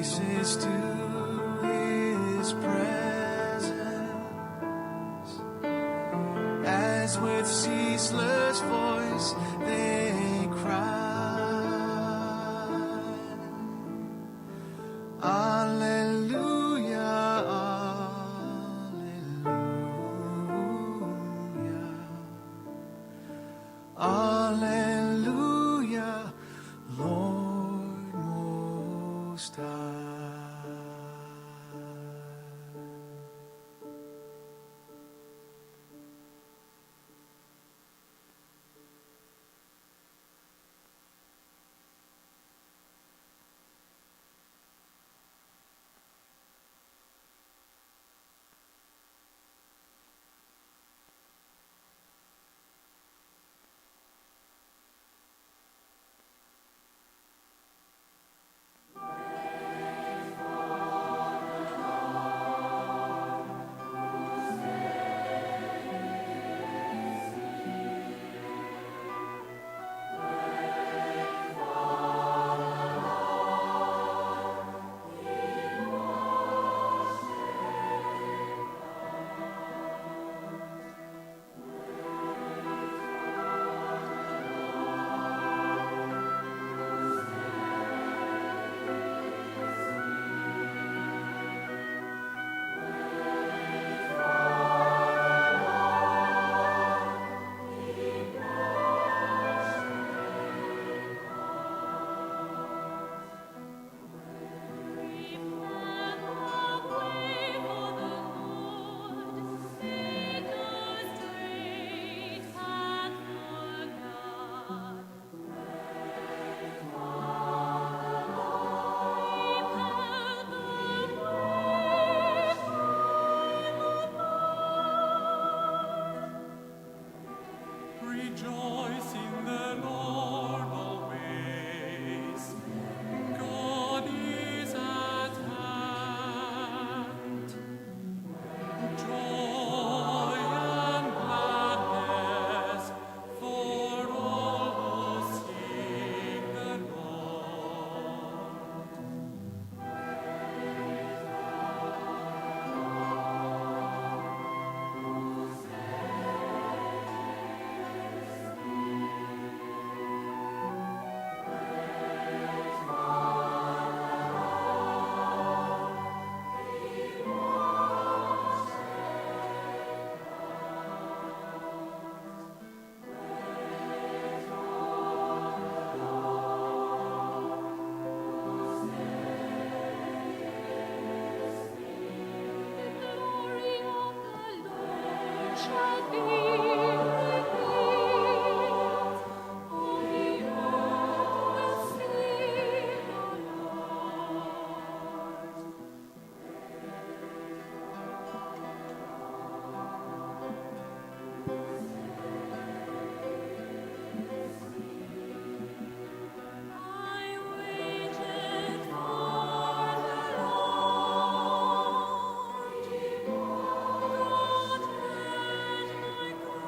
Voices to his presence as with ceaseless voice they cry, "Alleluia, Alleluia, Alleluia, Lord Most High." Prepare the way for the Lord, make a straight path for God. Prepare the way for the Lord. Rejoice in the Lord always. God is at hand. Joy and gladness for all who seek the Lord. The glory of the Lord shall be revealed. All the earth will see the Lord. I waited for the Lord. God heard my cry.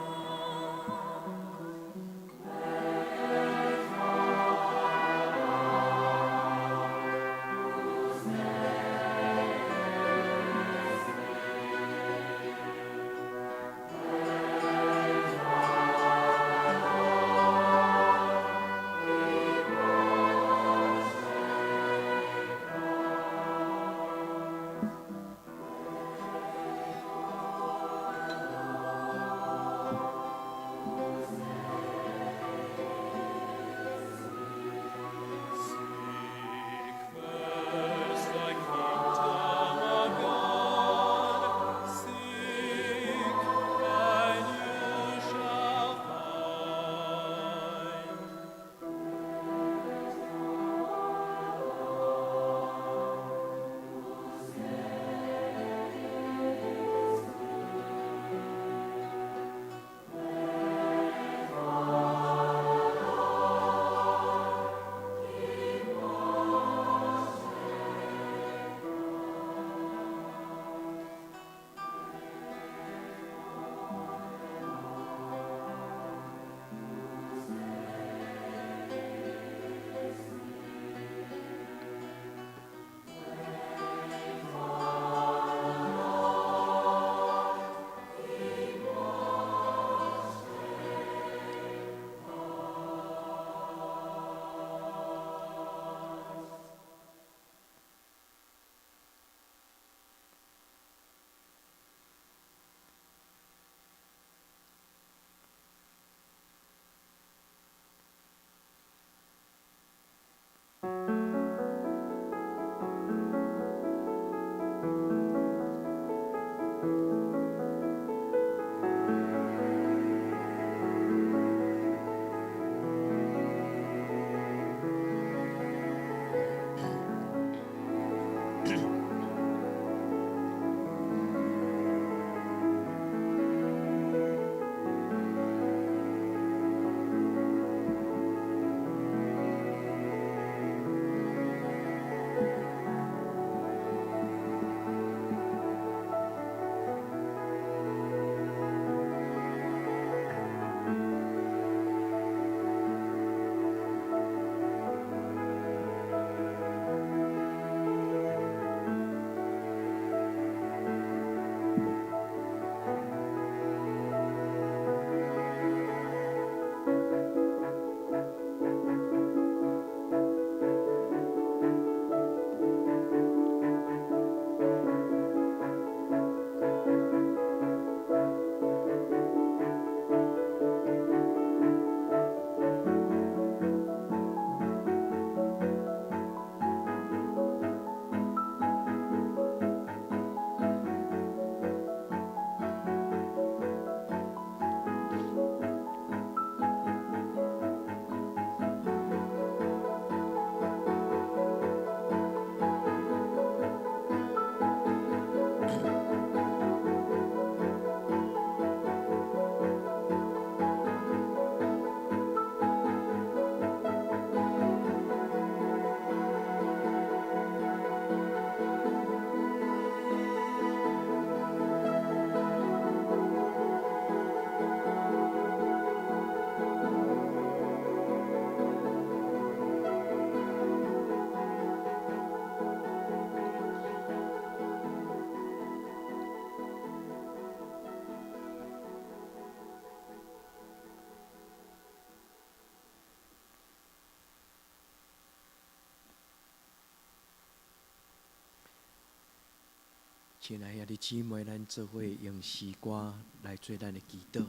親愛兄弟姊妹，咱做伙用詩歌來做咱的祈禱。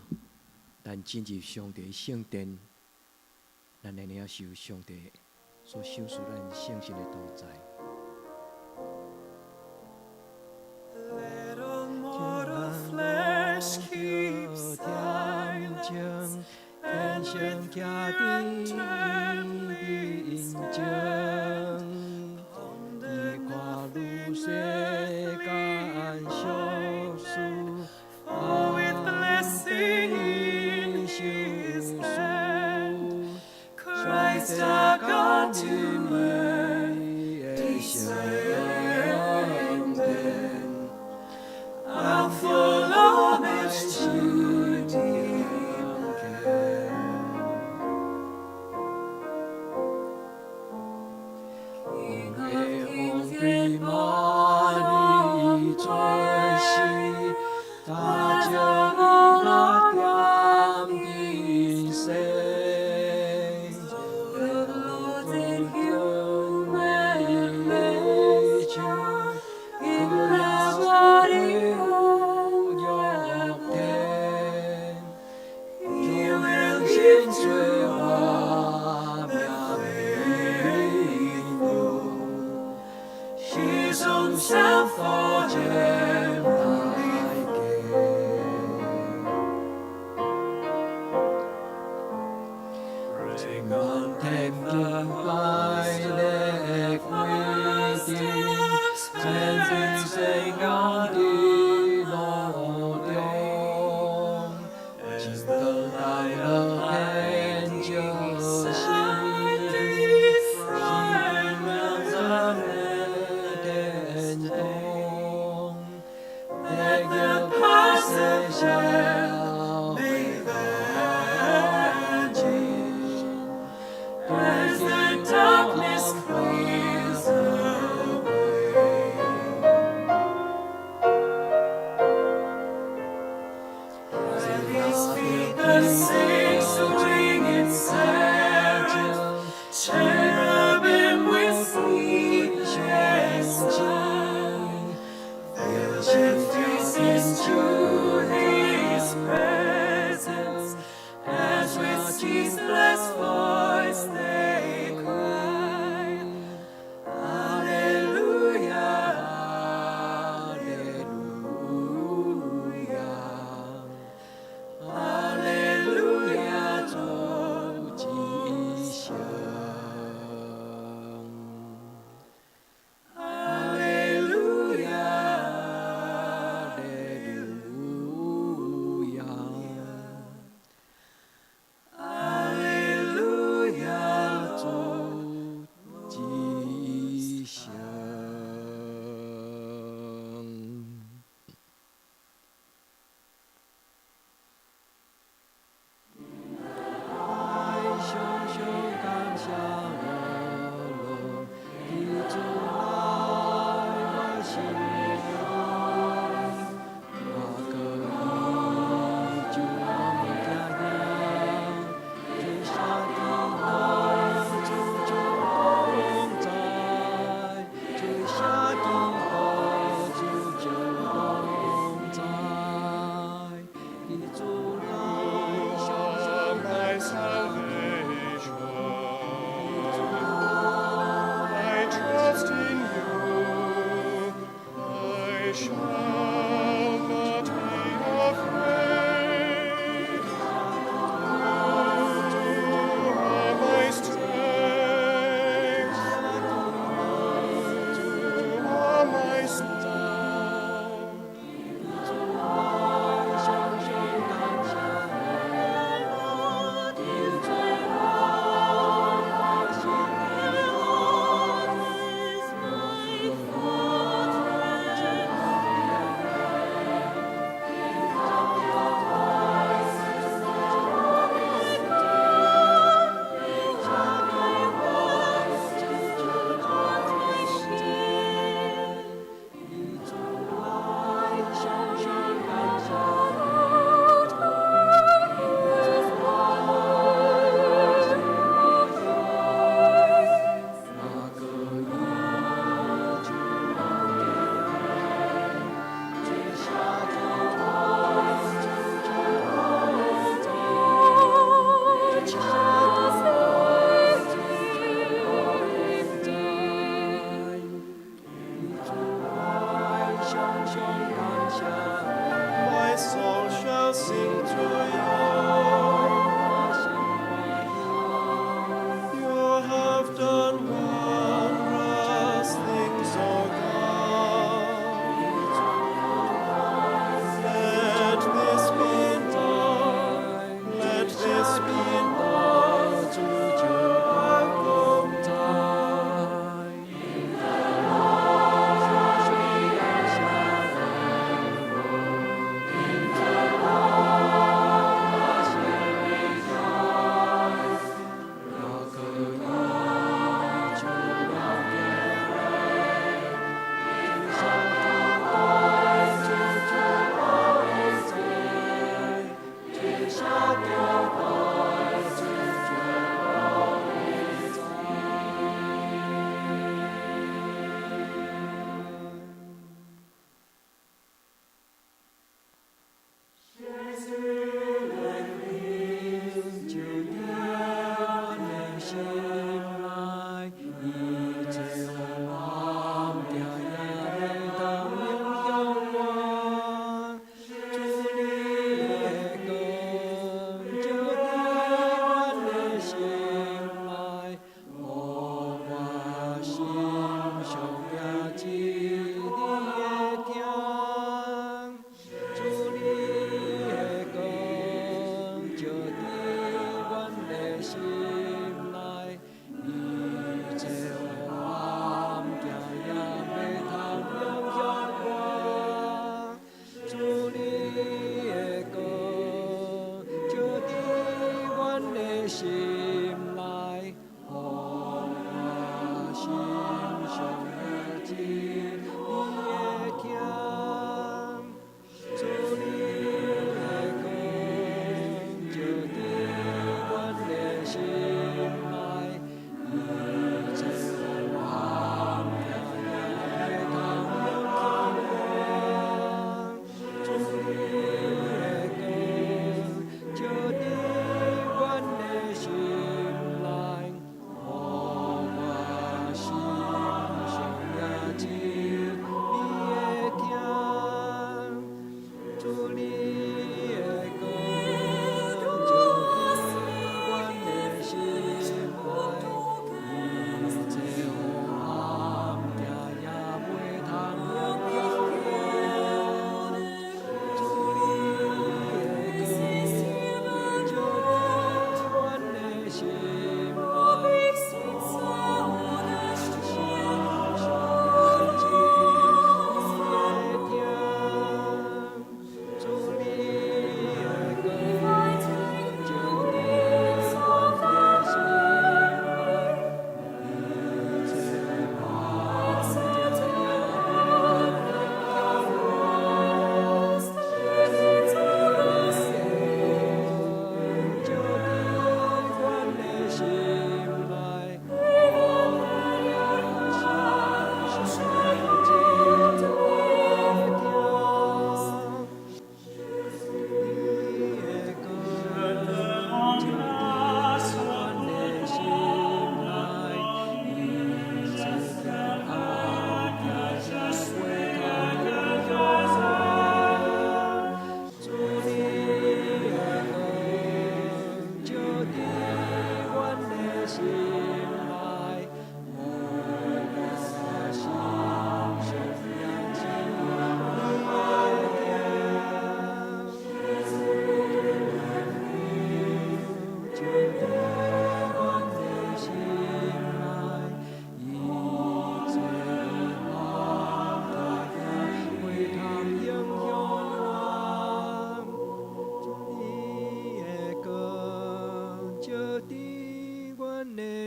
咱進入上帝聖殿，咱來領受上帝所賞賜咱聖神的同在。 Let all mortal flesh keep silence and with fear and trembling stand. Ponder nothing earthly kindness, for with blessing in his hand, Christ our God to earth descended. Our full homage to demand. King of kings, yet born of mercy, judge of all our ground Lord of lords in human nature, in flesh, body, and blood, He will give to all the faithful His own self for them来給。天敬拜的規定，全真聖愛的路中，真等待樂天就是心咱的天堂。 Let the powers of hell be vanquished as the darkness clears away. At his feet the saints winged seraph, cherubim with sleepless eye, veil their faces to his presence, as with ceaseless voice they cry, Alleluia, Alleluia, Alleluia，主之声。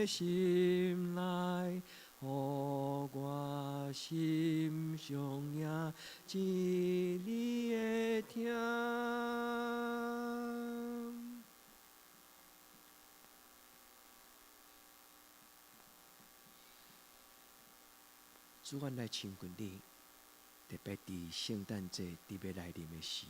的心內，予我心上迎這你的疼。主，阮來親近你，特別佇聖誕節佇欲來臨的時。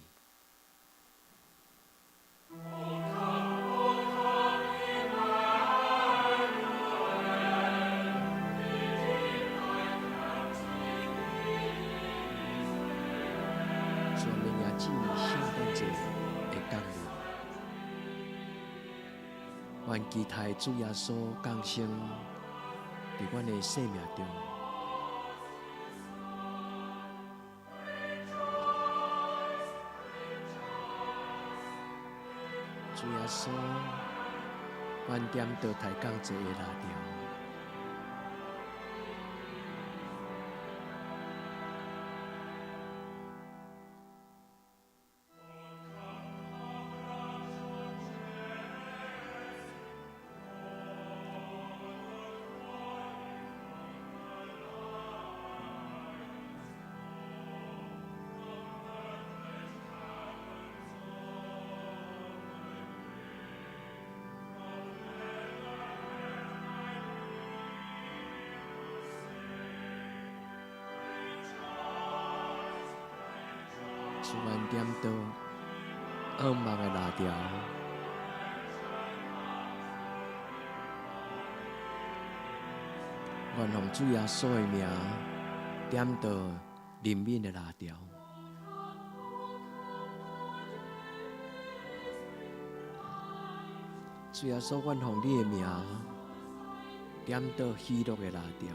主，免迎接聖誕節的降臨，願期待主耶穌降生佇阮的生命中。主耶穌，願點著抬降節的蠟燭。主，願點著向望的蠟燭，願奉主耶穌的名點著憐憫的蠟燭。主耶穌，願奉你的名點著喜樂的蠟燭。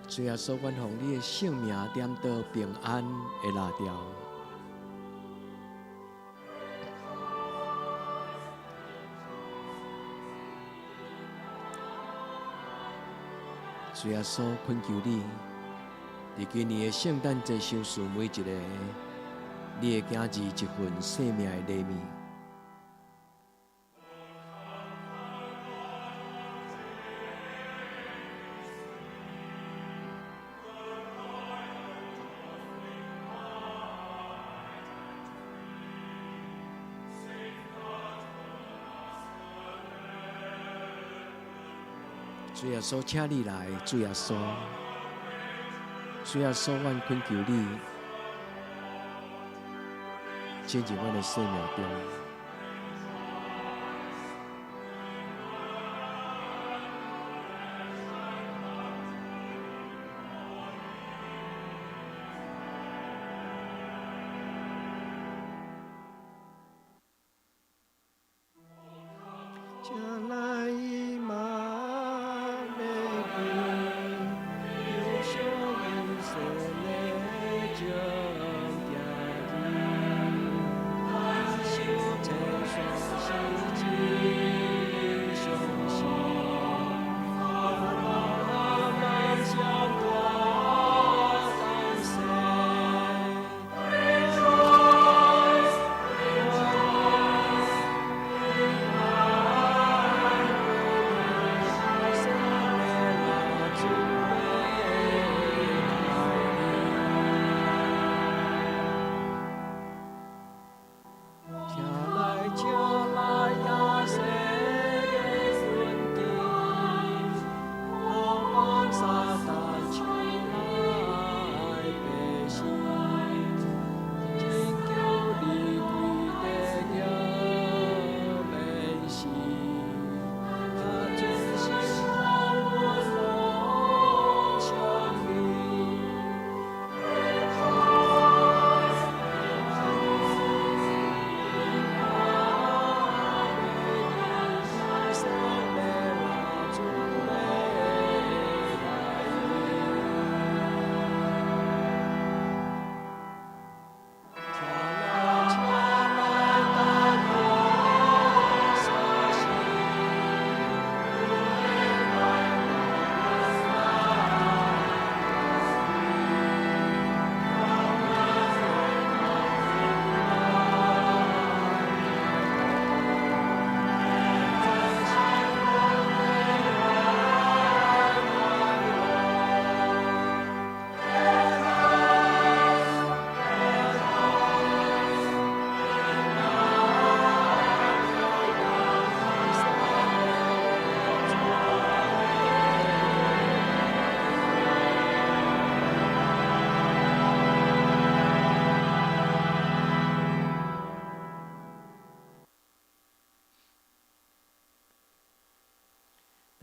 主耶穌，願奉你的聖名點著平安的蠟燭。主耶穌，懇求你，佇今年的聖誕節賞賜每一个你的囝兒一份生命的禮物。主耶穌，請你來，主耶穌，主耶穌，阮懇求你進入阮的生命中。請來以馬內利，求上以色列眾子兒，受這山是真相信，萬象大膽說。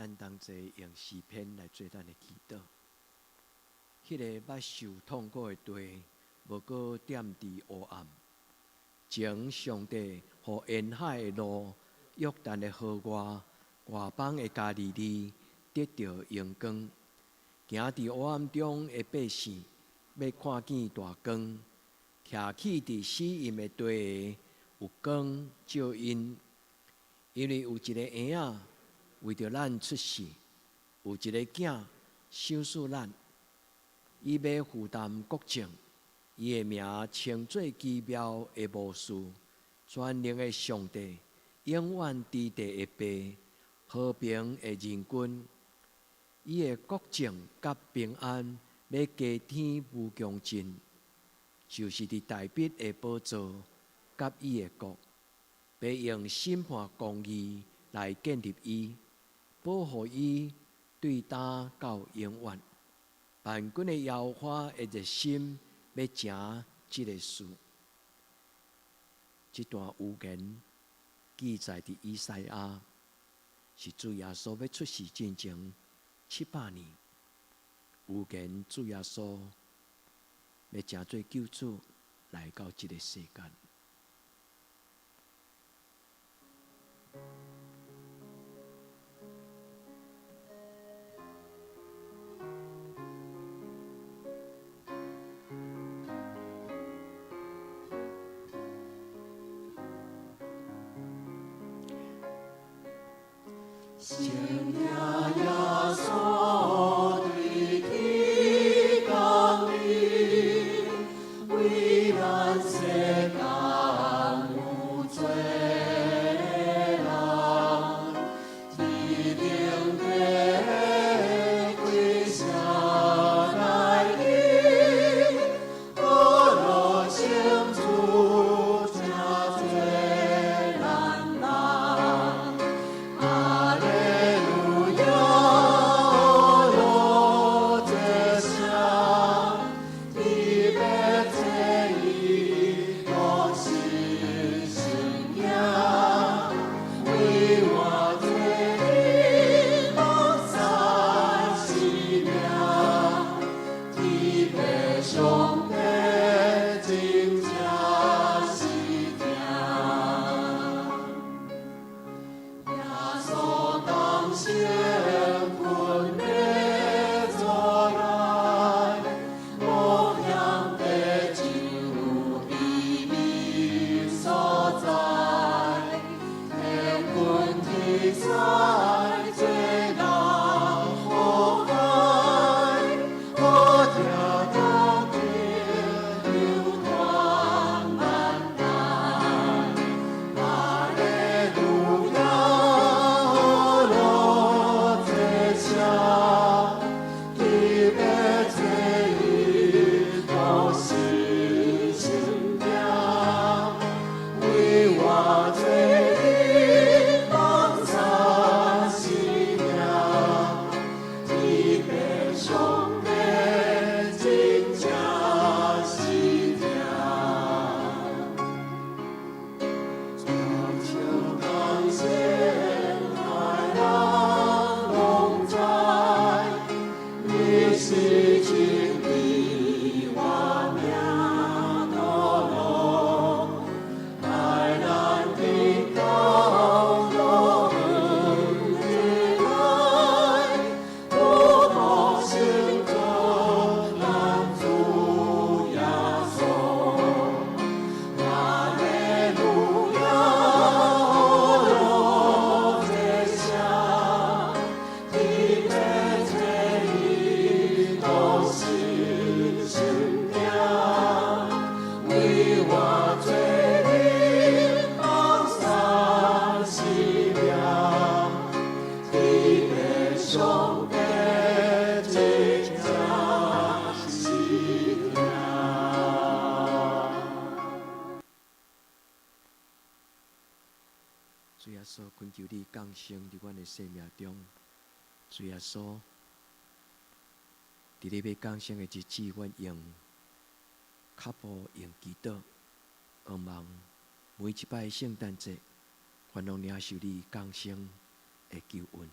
咱同齊用詩篇來做咱的祈禱。彼个捌受痛苦的地，無閣踮佇黑暗。前上帝予沿海的路、約旦的河外、外邦的加利利得著榮光。行佇黑暗中的百姓，欲看見大光；徛起佇死蔭的地，有光照𪜶。因為有一个嬰仔為著咱出世，有一个囝賞賜咱，伊欲負擔國政，伊的名稱做奇妙的謀士，全能的上帝，永遠佇地的爸，和平的仁君。伊的國政佮平安欲加添無窮盡，就是佇大衛的寶座佮伊的國，欲用審判公義來建立伊，保護伊對今到永遠。萬軍的耶和華的熱心欲成這个事。這段預言記載佇以賽亞，是主耶穌欲出世進前700年。預言主耶穌欲成做救主來到這个世間。先聽耶穌對天降臨，為咱世間有罪的人，天頂的貴聲來聽，呵樂聖主成做咱人。哈利路亞，樂這聲，天欲這伊獨是生命，為我罪人亡喪性命，天父上帝真正是疼。耶穌當先困的做來，無限的酒秘密所在，天軍天使最大河海，我聽得見流傳萬代。哈利路亞，樂這聲，天欲這伊獨是生命，為我罪人亡喪性命，天父上帝真正是疼。親像當先愛人攏知，你是真理，我命道路，帶咱佇到樂園的來，保護聖祖咱主耶穌。哈利路亞，樂這聲，天欲這伊獨是生命，為我罪人亡喪性命，天父上帝真正是疼。主耶穌，懇求你降生佇阮的生命中。主耶穌，佇你欲降生的日子，阮用跤步用祈禱，向望每一擺聖誕節，阮攏領受你降生的救恩。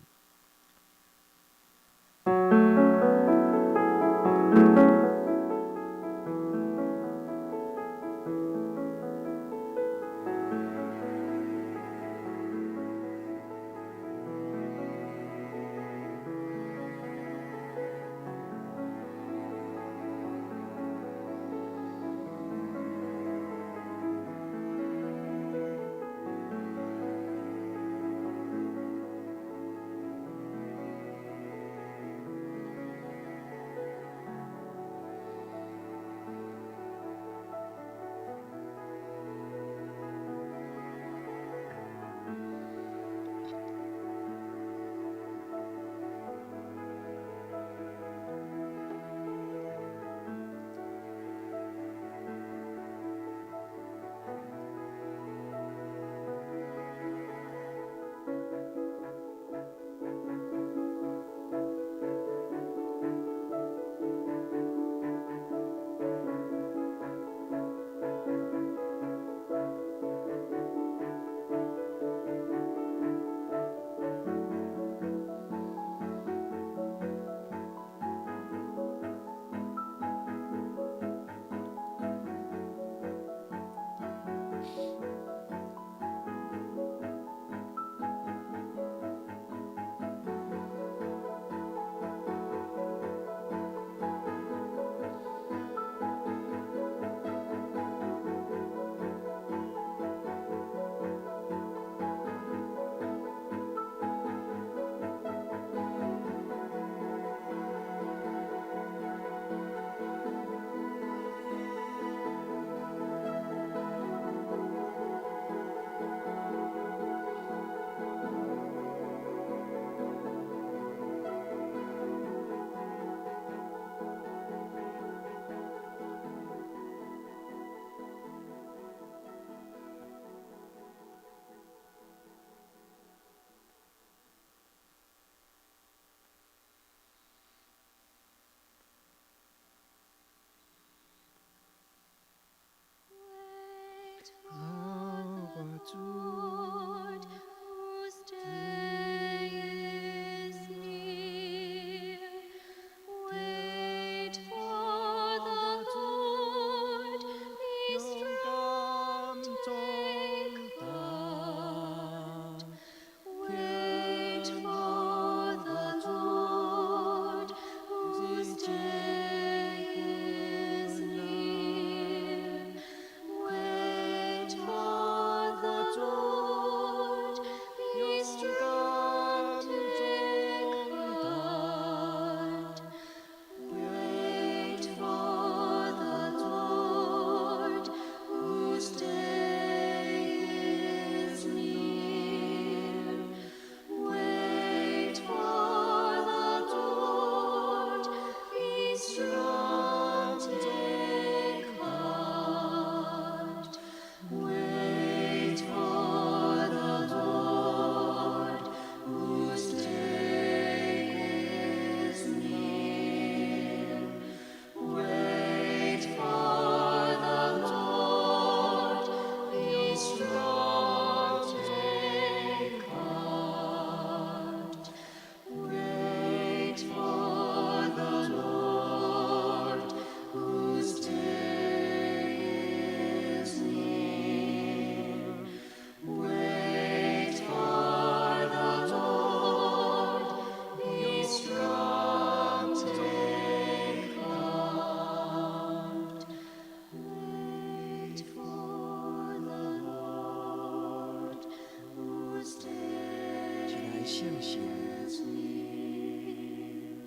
聖神，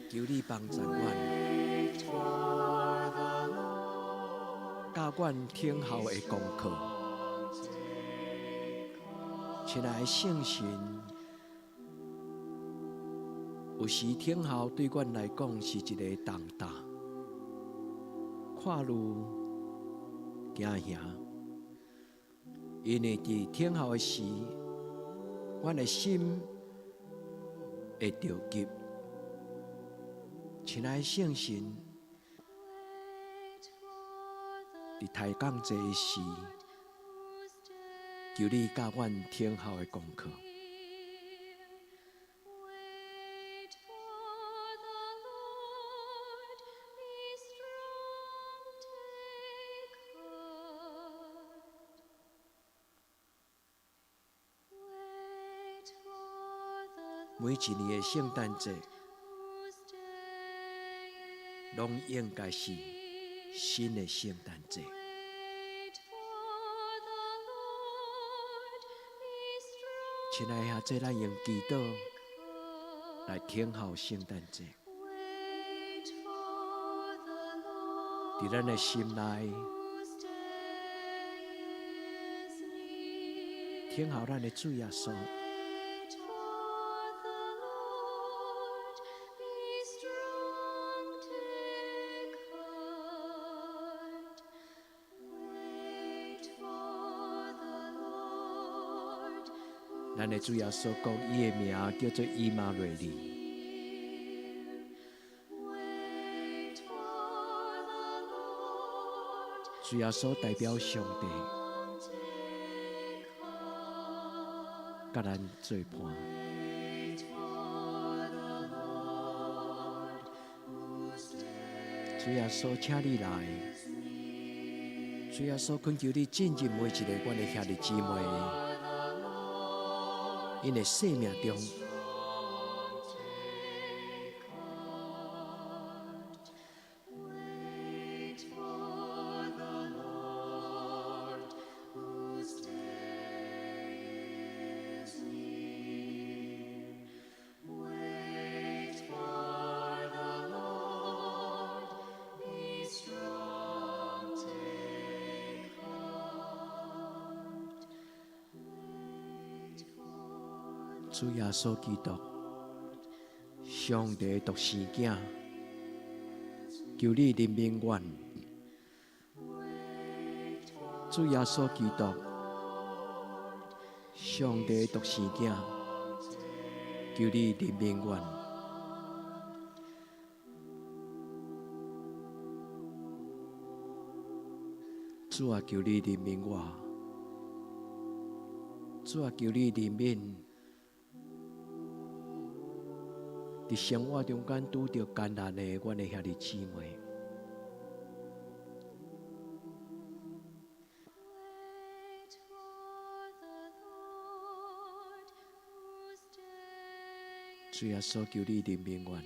求你幫助阮，教阮聽候的功課。親愛的聖神，有時聽候對阮來講是一个重擔，看愈驚嚇，因為佇聽候的時，阮的心會著急。親愛的聖神，佇抬槓坐的時，求你教阮聽候的功課。 Wait for the Lord, be strong, take heart. Wait for the 每一年的聖誕節， whose day 攏應該是新的聖誕節。 Wait for the Lord, be strong, 親愛的兄弟，咱用祈禱來聽候聖誕節。 Wait for the Lord, 佇咱的心內 whose day is near. 聽候咱的主耶穌。 Wait for the Lord, be strong, take heart. Wait for the Lord, 咱的主耶穌講，伊的名叫做以馬內利。 Wait for the Lord, 主耶穌代表上帝， take heart. 佮咱做伴。 Wait for the Lord, whose day 主耶穌，請你來。主耶穌，懇求你進入每一个阮的兄弟姊妹，𪜶的生命中。 Take heart. Wait for the Lord, whose day is near. Wait for the Lord, be strong, take heart. Wait for 主耶穌基督，上帝獨生囝，求你憐憫阮。主耶穌基督，上帝獨生囝，求你憐憫阮。主啊，求你憐憫我。主啊，求你憐憫。佇生活中間拄著艱難的阮的兄弟姊妹。 Wait for the Lord, whose day 主耶穌，求你憐憫阮。 is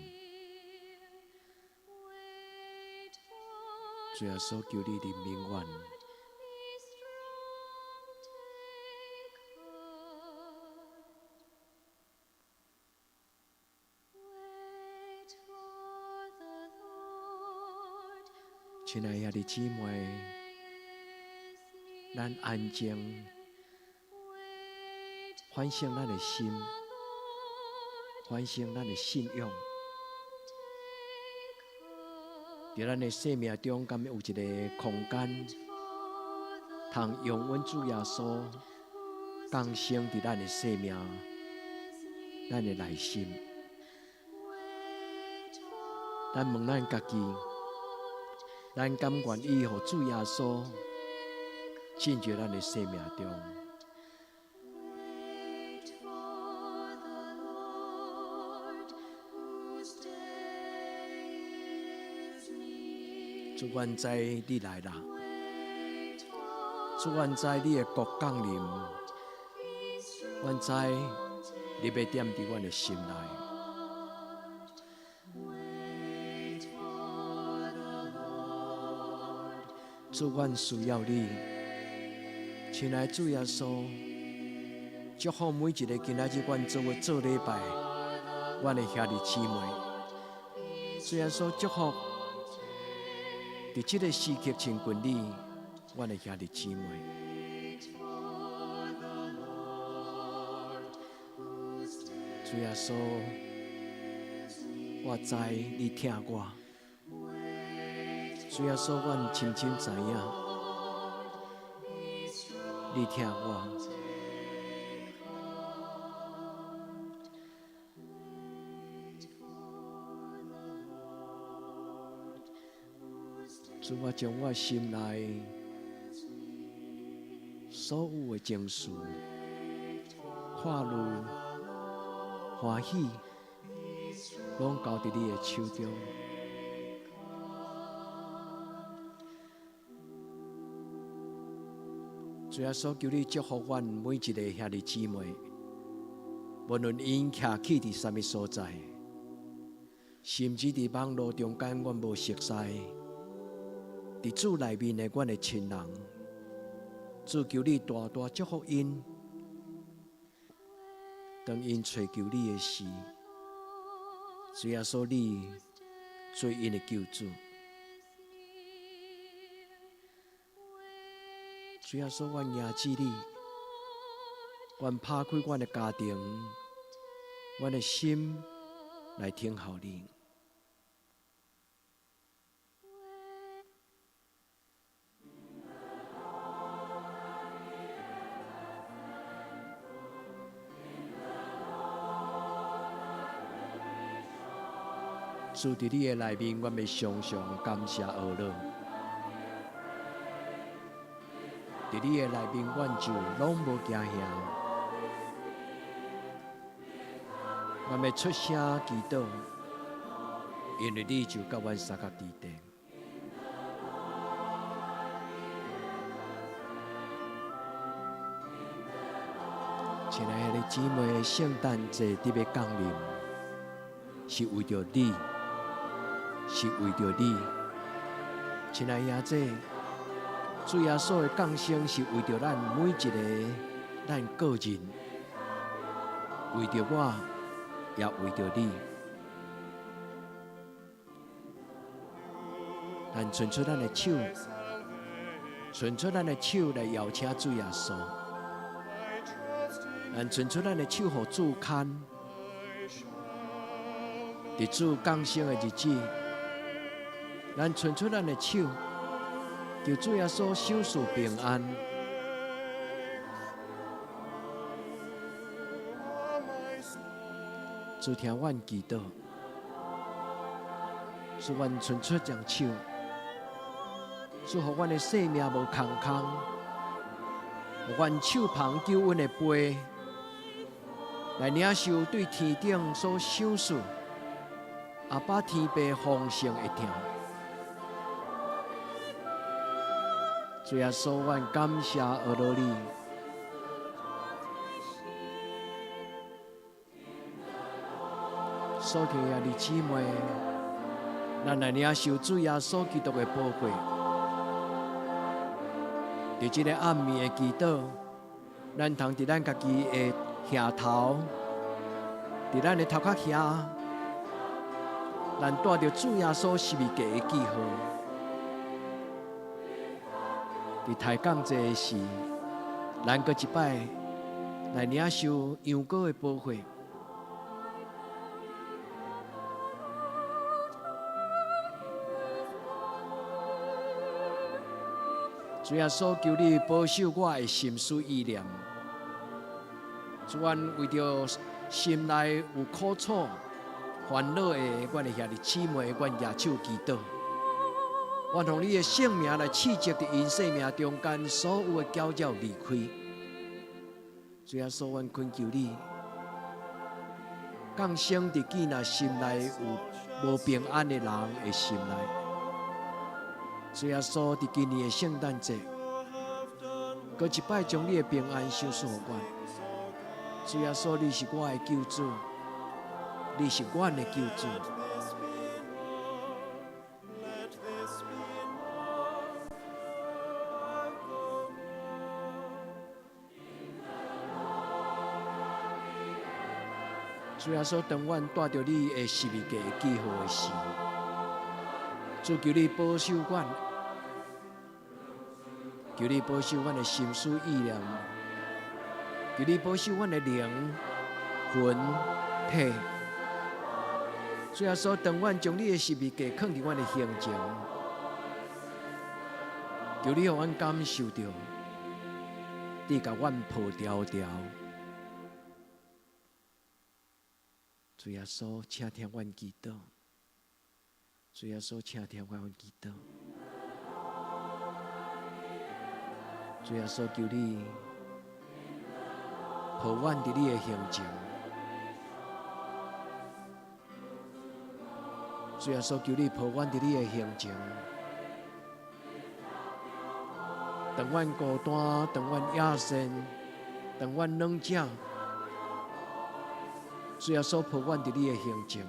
Wait for 主耶穌，求你憐憫阮。 be strong, take heart. Wait for the Lord, 親愛兄弟姊妹， is near. 咱安靜 Wait 反省咱的心， for the Lord, 反省咱的信仰。 take 佇咱的生命中，敢有一个空間， heart. For the 通容阮主耶穌降生佇咱的生命、咱的內心。 Wait for 咱問咱家己，咱敢願意予主耶穌進入咱的生命中？ Wait for the Lord, whose day is near. 主，阮知你來啦！ Wait for 主，阮知你的國降臨， be strong, 阮知你欲踮佇阮的心內。 Wait for the Lord, 主，阮需要你，親愛主耶穌，祝福每一个今仔日阮做伙做禮拜，阮的兄弟姊妹。主耶穌祝福，佇這个時刻親近你，阮的兄弟姊妹。 Wait for the Lord, whose day 主耶穌， is near. 我知你疼我。 Wait 主耶穌，阮深深知影， be strong, 你疼我。 take heart. Wait for the Lord, whose day 主，我將我心內 is near. 所有的情緒、 Wait for 快樂、歡喜， be strong, 攏交佇你的手中。 take heart. 主耶穌，求你祝福阮每一个兄弟姊妹，無論𪜶徛起佇啥物所在，甚至佇網路中間，阮無熟似，佇主內面的阮的親人，主求你大大祝福𪜶，當𪜶揣求你的時，主耶穌你做𪜶的救主。主耶穌，阮迎接你，阮拍開阮的家庭，阮的心來聽候你。主佇你的內面，阮欲常常感謝阿樂。佇你的內面，阮就攏無驚嚇。阮欲出聲祈禱，因為你就佮阮相佮佇地。親愛的姊妹，聖誕節佇欲降臨，是為著你，是為著你。親愛兄弟，主耶穌的降生是為著咱每一个咱個人，為著我，也為著你。咱伸出咱的手，伸出咱的手來邀請主耶穌。咱伸出咱的手，予主牽。佇主降生的日子，咱伸出咱的手，求主耶穌賞賜平安。主聽阮祈禱，主阮伸出雙手，主予阮的生命無空空，予阮手捧救恩的杯，來領受對天頂所賞賜阿爸天父豐盛的疼。主耶穌，阮感謝阿羅你。所聽兄弟姊妹，咱來領受主耶穌基督的寶血。佇這个暗暝的祈禱，咱通佇咱家己的額頭，佇咱的頭殼遐，咱帶著主耶穌十字架的記號。佇抬槓節的時，咱閣一擺來領受羊羔的寶血。主耶穌，求你保守我的心思意念。主，阮為著心內有苦楚、煩惱的，阮的兄弟姊妹，阮舉手祈禱。願予你的聖名來斥責佇𪜶生命中間所有的攪擾離開。主耶穌，阮懇求你，降生佇囝仔心內有無平安的人的心內。主耶穌，佇今年的聖誕節，閣一擺將你的平安賞賜予阮。主耶穌，你是我的救主，你是阮的救主。 Let this be marked by the Lord. 主耶穌，當阮帶著你的十字架記號的時，主求你保守阮，求你保守阮的心思意念，求你保守阮的靈魂體。主耶穌，當阮將你的十字架囥佇阮的胸前，求你予阮感受著，你共阮抱牢牢。主耶穌，請聽阮祈禱。主耶穌，請聽阮祈禱。主耶穌，求你抱阮佇你的胸前。主耶穌，求你抱阮佇你的胸前。當阮孤單，當阮野性，當阮軟弱，主耶穌抱阮佇你的胸前，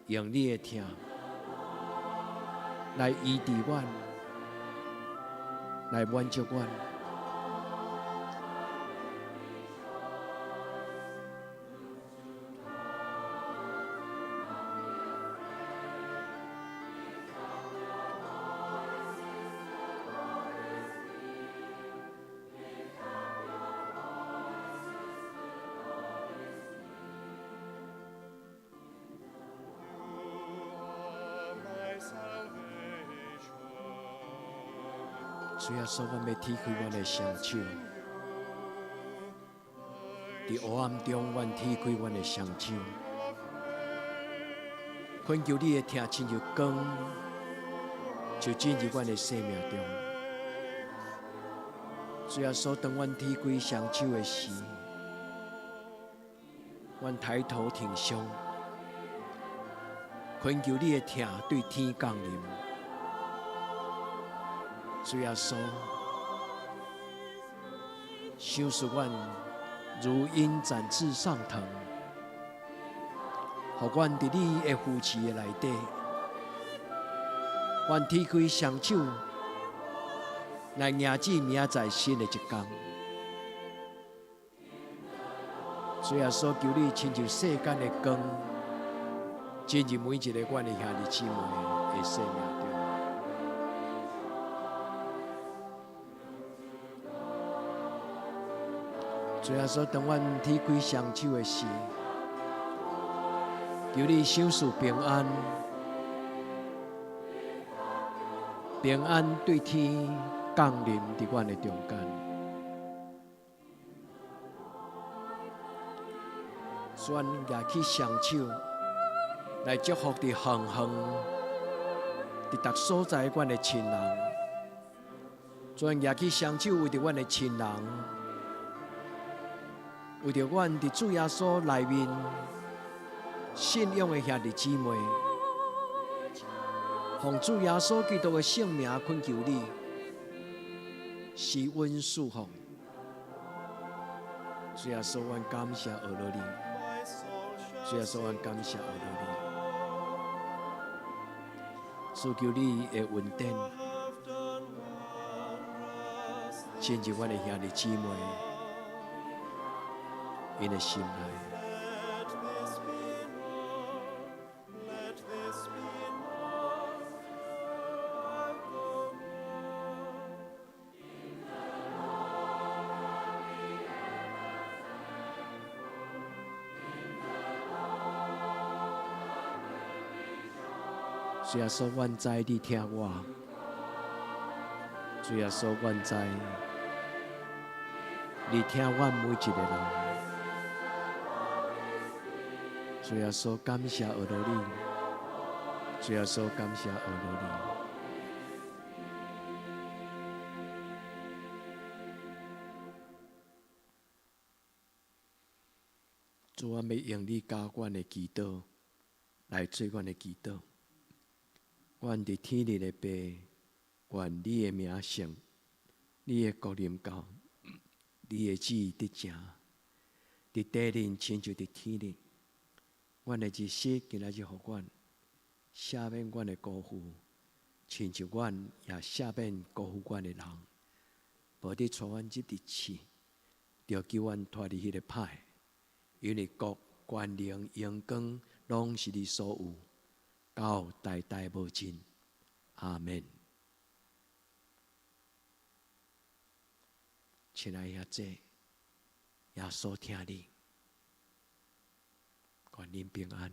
用你的疼來醫治阮，來滿足阮。主耶穌，阮欲提開阮的雙手，佇黑暗中，阮提開阮的雙手，懇求你的疼親像光，就進入阮的生命中。主耶穌，當阮提開雙手的時，阮抬頭挺胸，懇求你的疼對天降臨。主耶穌，賞賜阮如鷹展翅上騰，予阮佇你的扶持的內底，阮提開雙手來迎接明仔載新的一天。主耶穌，求你親像世間的光，進入每一個阮的兄弟姊妹的生命中。主耶穌，當阮提開雙手的時，求你賞賜平安，平安對天降臨佇阮的中間。阮舉起雙手來祝福佇遠方、佇逐所在阮的親人。阮舉起雙手為著阮的親人，為著阮佇主耶穌內面信仰的兄弟姊妹，奉主耶穌基督的聖名懇求你，施恩賜福。主耶穌，阮感謝阿羅你。主耶穌，阮感謝阿羅你。主求你的恩典，進入阮的兄弟姊妹𪜶的心內。主耶穌，阮知你聽我。主耶穌，阮知你聽阮每一個人。主耶穌，感謝阿羅你。主耶穌，感謝阿羅你。主，阮欲用你教阮的祈禱來做阮的祈禱。阮佇天裡的父，願你的名聖，你的國臨到，你的旨意得成，佇地裡親像佇天裡。阮的日食今仔日予阮，赦免阮的辜負，親像阮也赦免辜負阮的人。無得帶阮入佇試，著救阮脫離彼个歹，因為國權能、榮光，攏是你所有，到代代無盡。阿門。親愛兄弟，耶穌疼你，願恁平安。